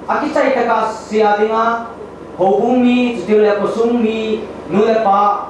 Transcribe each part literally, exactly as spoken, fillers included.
Akichai taka sia dinga, houbung mi, chutile khosung mi, nu le pa,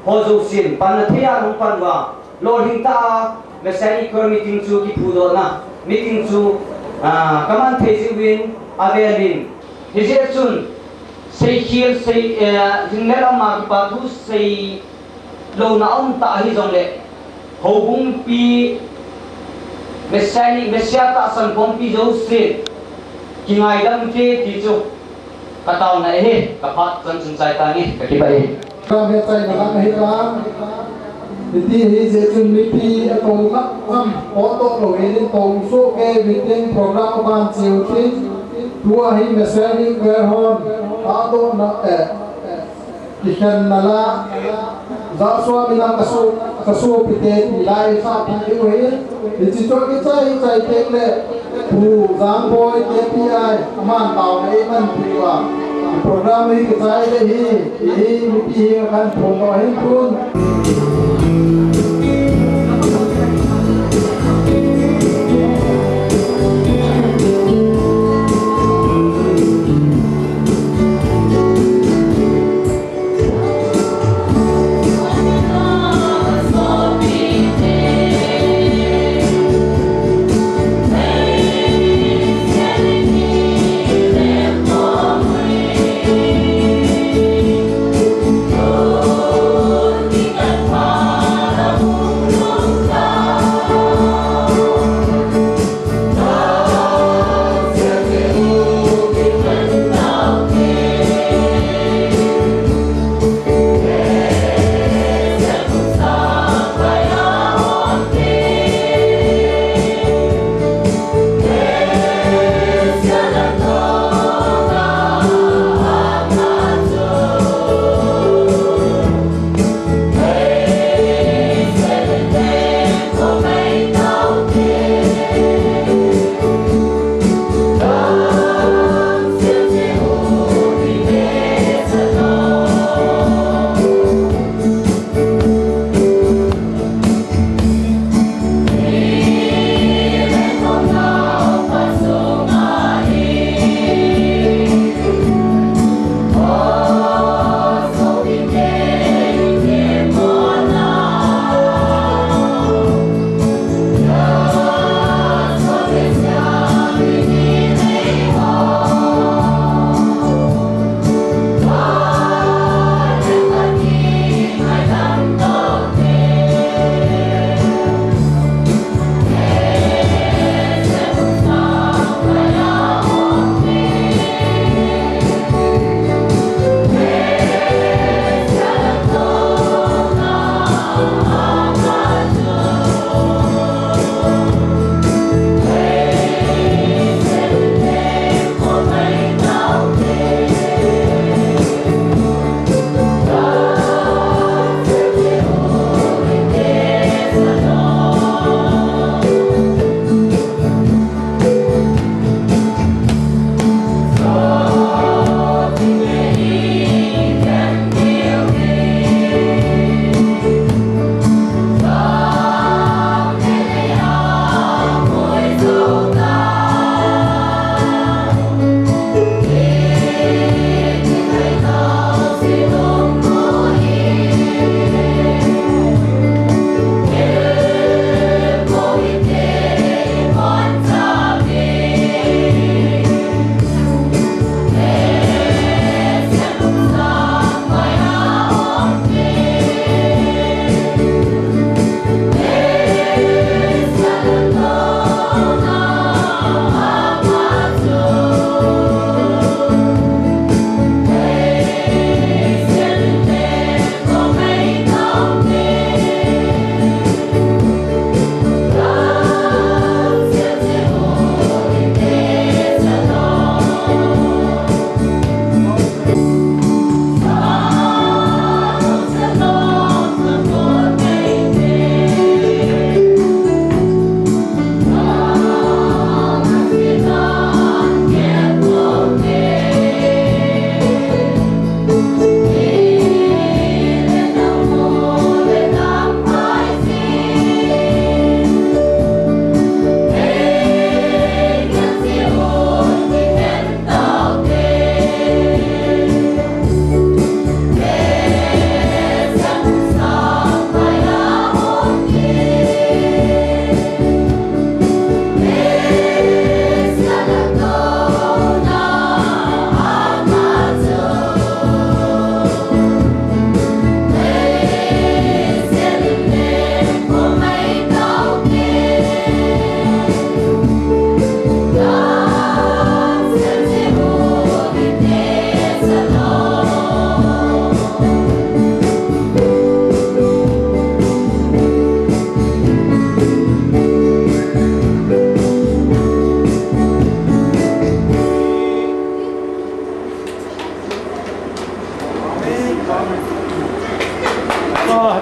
ho jousen, panna thei a hung pan uva, lolhing tah a, Messianic Prayer Meeting chu kiphudohna, meeting chu, ah, kaman thei jiuvin, avelin. Hijeh chun, seikhel, sei, eh, hinlet ama kipa thu sei louna aum tah hijongle, houbung pi, Messianic, Messiah tahsan khompi jousen, kingaidam te ti chu, kataona ahi, kaphat chan chun chai tange, kakipah e. Ka he chaina lang ahi tan. Hiti hijeh chun mipi atong lhah jam, ot toh lou hiding tong soh kei uhitin program aban cheu tin. Tua hi Messianic Prayer hon, tahdohna, eh, kikhenna la, Joshua minam kaso, kasopi te ti la isah phat diu ahi. Hiche chu akichai chai teng le, Pu Jangboi K P I, aman taona eiman pi uva. Program hi kichai le hi, hi mipi hi kan phondoh hin tun.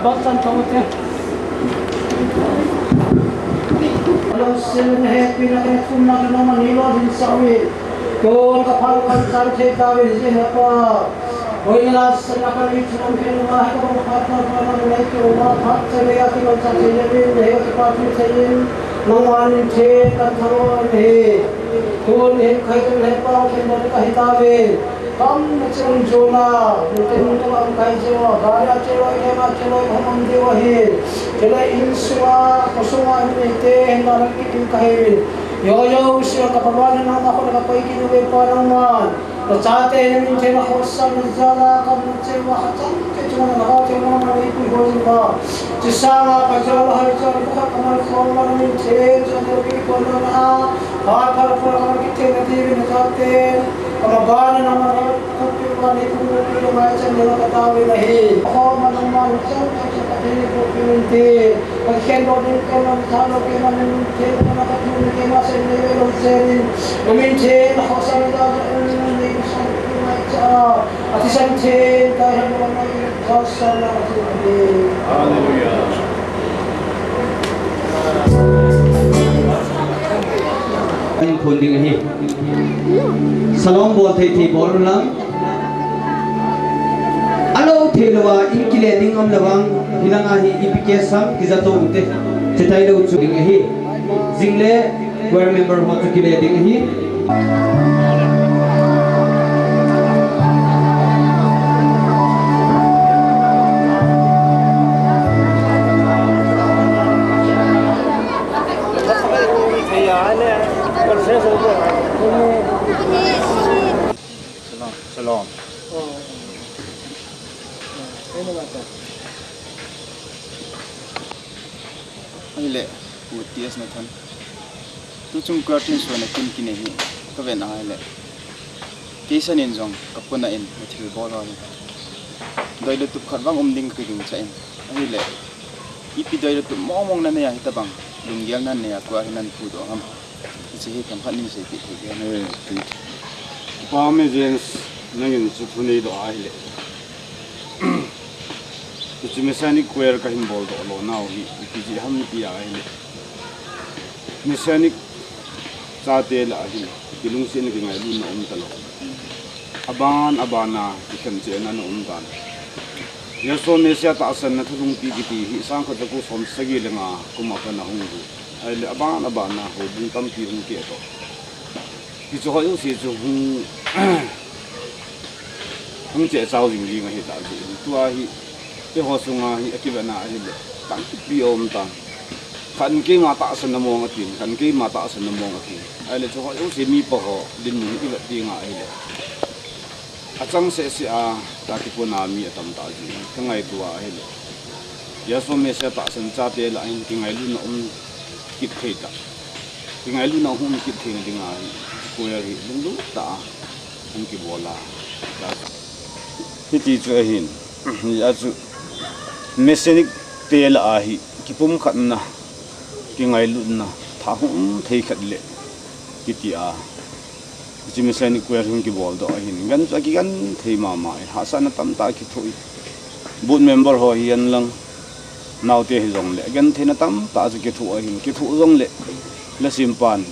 Patsan tong te. Hello, seven happy na kene kum na kene mani lo hin sawi. Kon ka phal kan san the ta wi je ha pa. Oi la san na kan wi chum ke ma ha ko pha pha pha na le ke ma pha che le ya ki lo sa che le bin le ke pa ki che in. Nang ma nin the kan tha lo ne. Kon he khai kan le pa ke mo ka hi ta wi. Kam na chun jona, nute nute kam kai jona, gari a chelo, ina ma chelo, hom am deu ahi. Chelo in sunga, ko sunga ni te, na la ki in kai. Yo yo, sia ka pa ma na ma ko na pa ki nu pa na ma. Na cha te ni min te na ko sa ni ja la, kam na che wa ha chan te chun na ha te na ma ni ku ho ni ma. Chi sa ma ka ja la ha ja ko ka ma ko ma ni te, ja ni ki ko na na. Ha pa pa ma ki te na ti ni ja te. Ka ma ba na na ma. Hallelujah. Phun ding ahi. Salom bol thei thei bol lang. Alo thei lou a, in kile ding um lou vang, hilang a hi ipi kisam kija to ute. Chitai lou chu ding ahi. Jing le choir member ho chu kile ding ahi. Shalom. Shalom. Ahile, Pu T S Nathan. Tuchung choir tin suan a kin kinei hi, ka ven a ahile. Kei san in jong, ka puna in, na thil bol ho hi. Doi le tup khat vang um ding ka kiging cha in. Ahile, ipi doi le tup mong mong na nei a hitabang, lunggel na nei a choir hi nan phudoh ham. Hiche hi themkhat nin seipeh thei ding. Eh, ti. Pa Mejen, nangin chu thu neidoh ahile. Hiche Messianic choir kahin boldoh lou nau hi, ipi jeh ham ti ahile. Messianic chate lah a hin, kilungsetna kingailutna um talou. Aban, aban a, kikhen chehna ana um tan. Yahshua Messiah tahsanna thulhungpi kiti hi, sang khat jako som sagi le nga, kum a pat a hung lut. Ahile aban, aban a, houbung tampi hung keh toh. Hichu hoi jouse chu hung, hung cheh chau jing jing ahi tah jeh in. Tua hi, eiho sunga hi akivetna ahile, tampi aum tan. Khat in keima tahsanna mong atin, khat in keima tahsanna mong atin. Ahile chu hoi jouse mi pa ho, dinmun hi ivet ding ahile. Achang seh seh a, ta kipuna mi atam tah jeh in, ka ngaito a ahile. Yahshua Messiah tahsan chate lah a hin kingailutna um kit thei tah. Kingailutna hung um kit theina dinga hi, choir hi lunglut tah a hung kibol a. Hiti chu ahin, hia chu Messianic te lah a hi kipumkhatna, kingailutna, tha hung um thei khat le kiti a. Hiche Messianic choir hung kiboldoh ahin, gan chu akigan thei mama e, hahsatna tamtah kithoh e. Booth member ho hihen lang, naote hijongle, agentheina tamtah chu kithoh ahin, kithoh jongle, lhasempan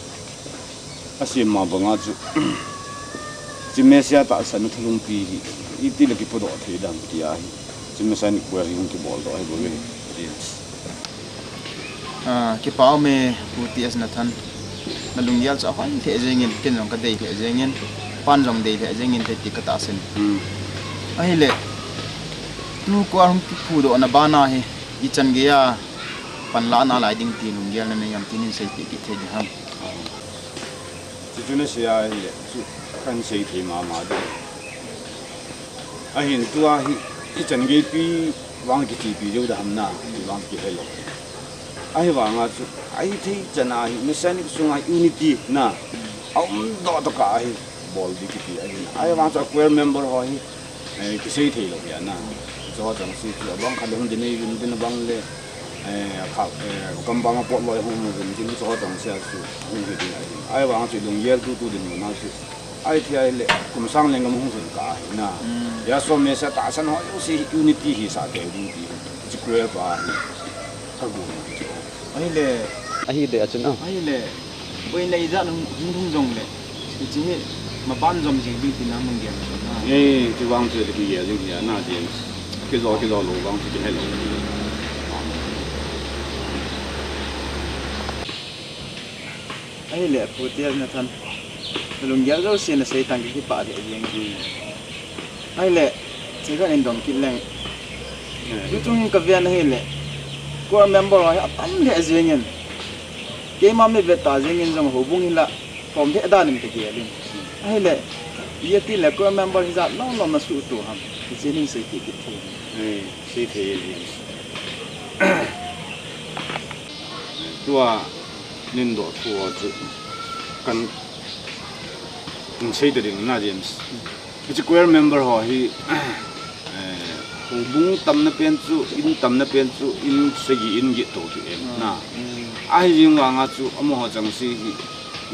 asem ma banga chu, hiche Messiah tahsanna thulhungpi hi, itile kipudoh thei dam ti ahi. Hiche Messianic choir hi hung kiboldoh ahi bouve. Ah, kipa ume, Pu T S Nathan. Na lunggel chu ahoi lheh jengin, ken jong kadei lheh jengin, pan jong dei lheh jengin, te ti katahsan. Hmm. Ahile, tu choir hung kiphudohna bana hi, ichan geiya panlah nalai ding ti lunggel nanei ham ti nin seipeh kit thei ding ham. Chuchu nasei ahile, chu kahin sei thei mama ding. Ahin tua hi, ichan geipi vang kichepi jou ding ham na, ti vang kihelou. Ahivanga chu, ahithei chan a hi, Messianic sunga hi unity na, aumdoh tokah a hi, bol ding kiti ahin. Ahivang chu choir member ho hi, eh, kisei theilou hi ana. Chuho chang se chu, abang khat le hung dinei vin tin abang le, eh, kha, eh, kam banga pot loi hung mu vin tin chuho chang se chu, hung hi ding ahin. Ahivang chu lunggel tutu dinmun a chu, ahithei ahile, kum sang lenggam hung sun kah ahi na. Hmm. Yahshua Messiah tahsan ho jouse hi unity hisah kei ding ti. Prayer pa hi. Ka gu ni chu. Ahile. Ahile achun a. Ahile. Boina ijat hung hung jongle. Hiche hi maban jom jing ding tina hung gel na. Eh, chu vang chu kigel jing hi ana James. Kijo kijo lou vang chu kihe lou. Ahile, Pu Tial Nathan. Lunggel jouse nasei tang kipah lheh jeng. Ahile, chega in dong kit leng. Tuchung ka ven ahile, core member ho hi atam lheh jengin. Keima mi vet ta jengin jong houbung hi la, kom lheh dan in ka gel in. Ahile, iti le core member hijat lom lom na suhto ham. Hiche nin seipeh kit thei. Ei, sei thei e. Tua nin doh thu ho chu kan, kan sei ta ding na James. Hiche choir member ho hi, eh, houbung tamna pen chu, in tamna pen chu, in sagi in get to chu em na. Ahi jing vanga chu, amaho chang se hi,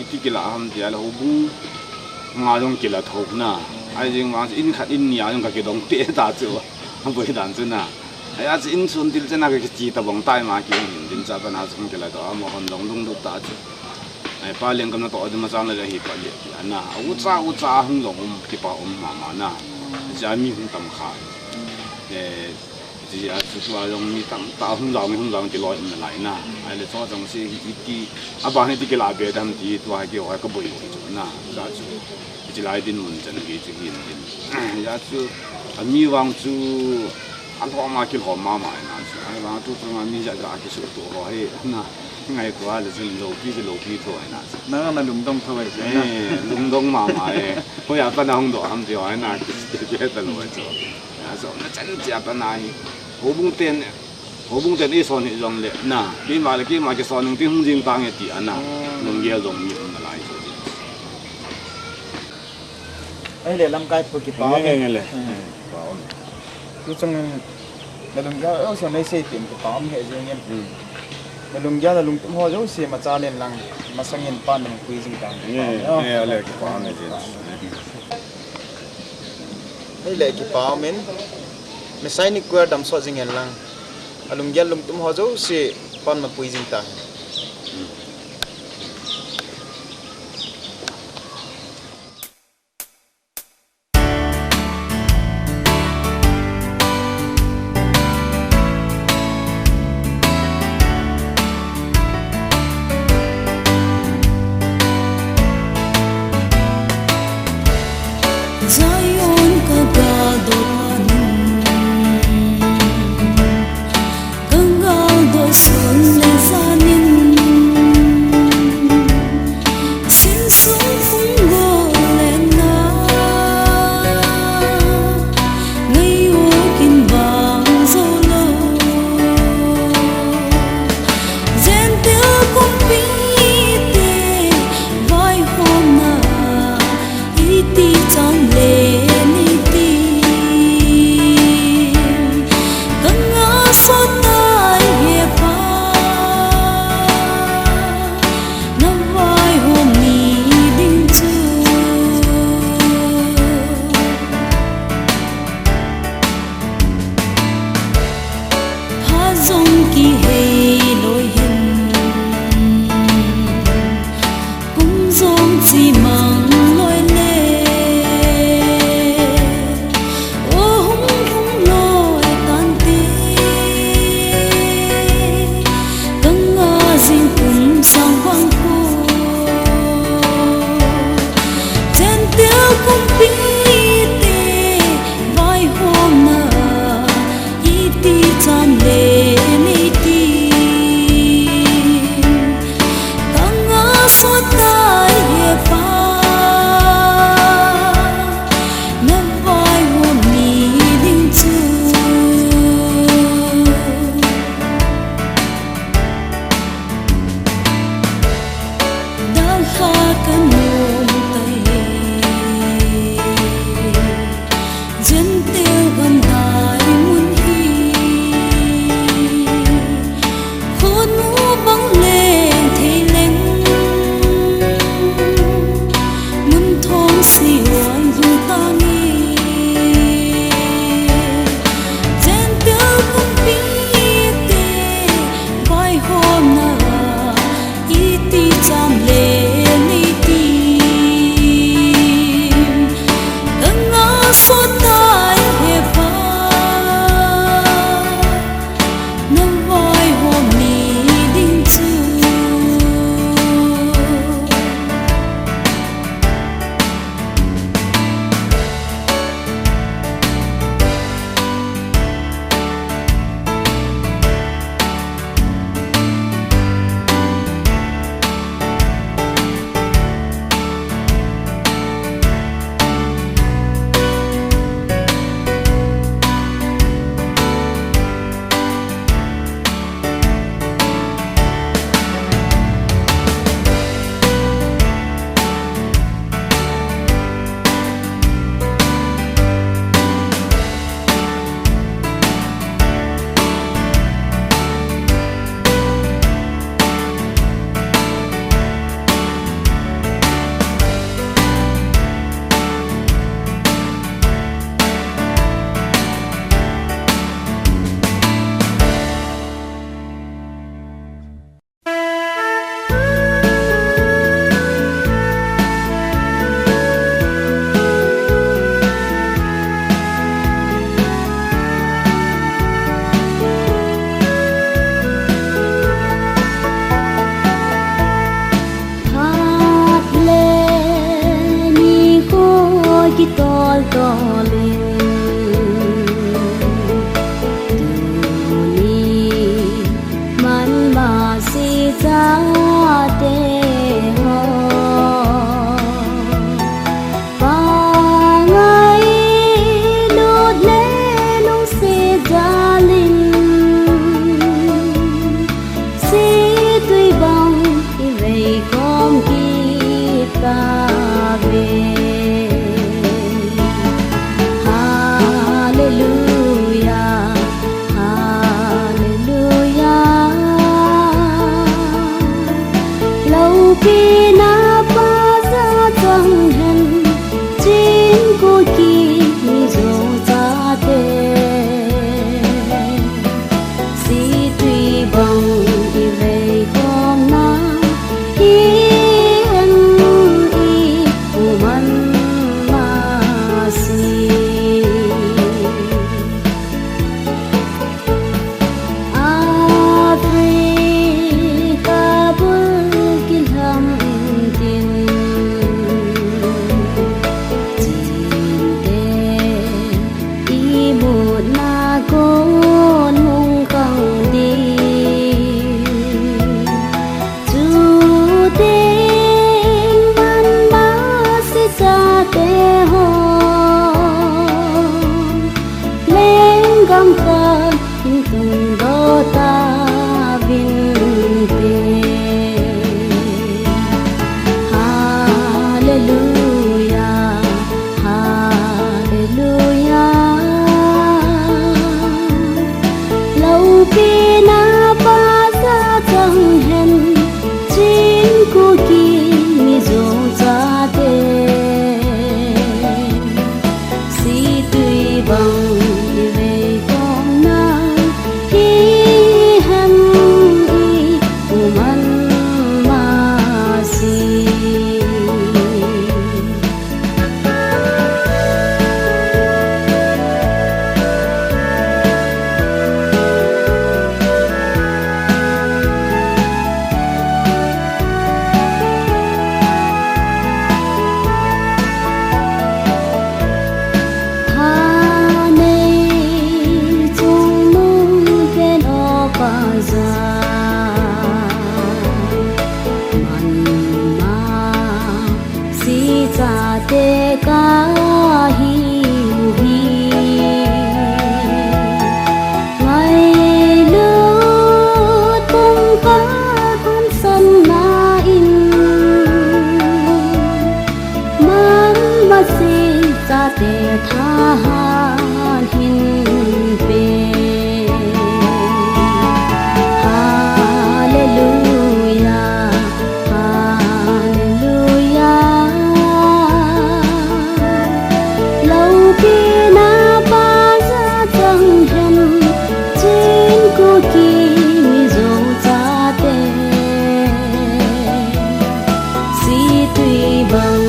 iti kila ham tia le houbung nga jong kila tho na. Ahi jing vanga chu, in khat in ni a jong ka kidong te ta chu. Aboi dan chu na. Ahi a chu in sun til chena ka kichi ta bong tai ma ki in din cha pa na chu kila to, amahon jong lunglut ta chu. Ai, pa leng kam na to, dum a chang le hi pa le, ti ana. A u cha, u cha hung jong um, kipa um mama na. Cha mi hung tam kha. Eh, ti a chu tua jong mi tam ta hung jong, hung jong kiloi um na lai na. Ahile cho jong se hi ti, a ba ni ti kila be dam ti tua ki ho ka boi boi chu na. Cha chu. Ti lai din mun chan ki chu hin din. Ya chu, a mi vang chu, a lhom a kilhom mama na chu. Ahivang tu tu ma mi ja ja kisuhto ho hi na. Ngai tua le chun loupi ti loupi tho ahi na. Nang na lungdong tho ahi na. Eh, lungdong mama e. Hoiya pat na hung doh ham ti ho ahi na, ki, ki, ki ta lou ahi chu. Ya, so na chan chia pat na hi. Houbung ten, houbung ten eison hi jong le na. Keima le keima kison ning ti hung jing tange ti ana. Lunggel jong mi um na lai chu. Ahile lamkai pu kipa um e. Nge, nge, nge le. Hmm. Kipa um. Tuchung na lunggel jouse nei sei tin kipa um lheh jeng in. Hmm. Na lunggel na lungtum ho jouse ma cha len lang masang in pan na pui jing tang. Nge, nge, ale kipa um e jin. Ahile kipa um in. Messianic choir dam sot jing in lang. A lunggel lungtum ho jouse pan ma pui jing tang. Zion ka ga doh a nung, ka gal doh sun le jan in, sin sung phung go le na, ngai u kin bang zo lo. Gentile kumpi te vaihomna, iti chan le nei ti. Ka nga sot tai he Pa, na vaihom ni ding chu. Pha jong kihei loi hin, kum jong chi mang loi le, o hung hung loi tan te, ka nga jing kum sang vang ko. Gentile kumpi te vaihomna, iti chan le nei ti. Ka nga sot tai he Pa, na vaihom ni ding chu. Dalha ka nom tai, Gentile gam dai mun hi. Khonu bang leng thei leng, mun thong Zion hung tange. Gentile kumpi kitol tol in, tuni manmasi chate ho, pangai lut le lungset jal in, situi bang ivei khom kit tauve. Hallelujah, hallelujah. Loupina pa jachang hen, Chin Kuki Mizo chate, situi bang ivei khomna, hihen i uman masi. Africa bul kilham intin, Chinte imutna kon hung kang ding. Chuteng manmasi chate ho, lenggam khat in tungdoh tauvinte. Hallelujah, hallelujah. Loupina pa jachang hen, Chin Kuki Mizo chate, situi bang ivei khomna, hihen i uman masi. Thanei chungnung pen o pa ja, manmasi chate kahiu hi. Ngailut pumkhat hansanna in, manmasi chate thahat hin pe. Hallelujah, hallelujah. Loupina pa jachang hen, Chin Kuki Mizo chate, situi bang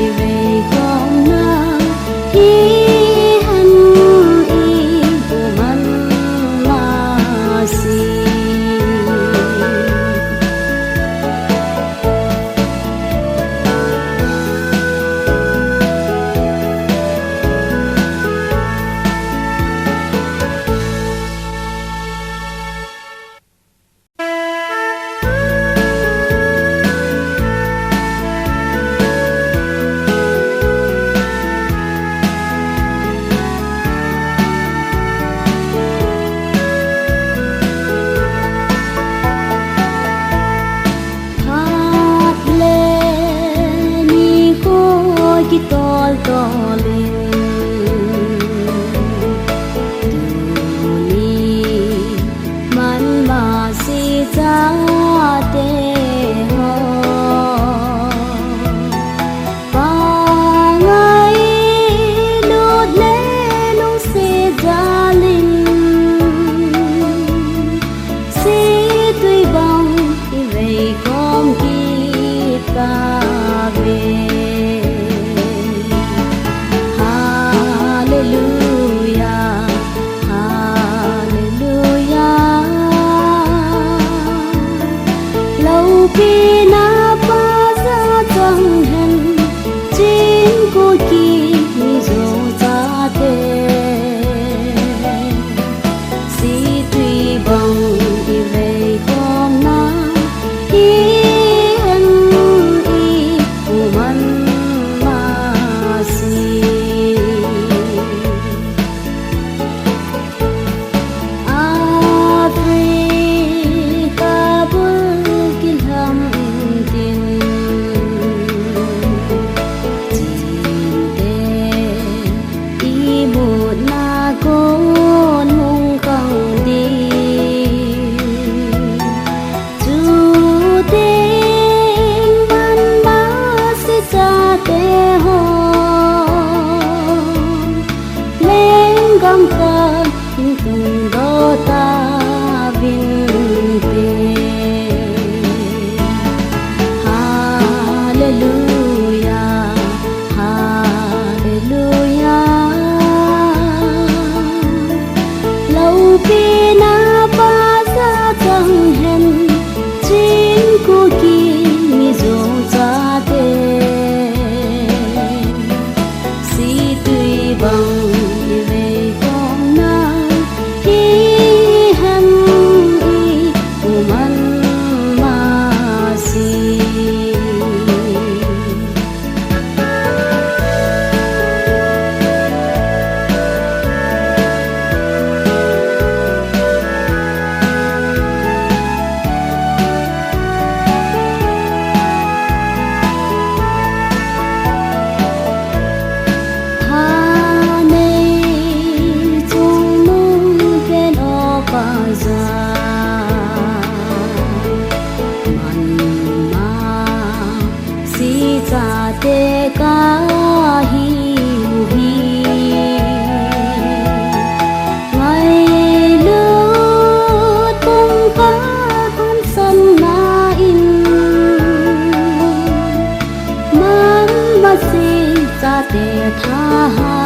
ivei khomna, hihen i uman masi. Phat le nikho kitol tol in, tuni manmasi chate ho, pangai lut le lungset jal in, situi bang ivei khom kit tauve. Thahat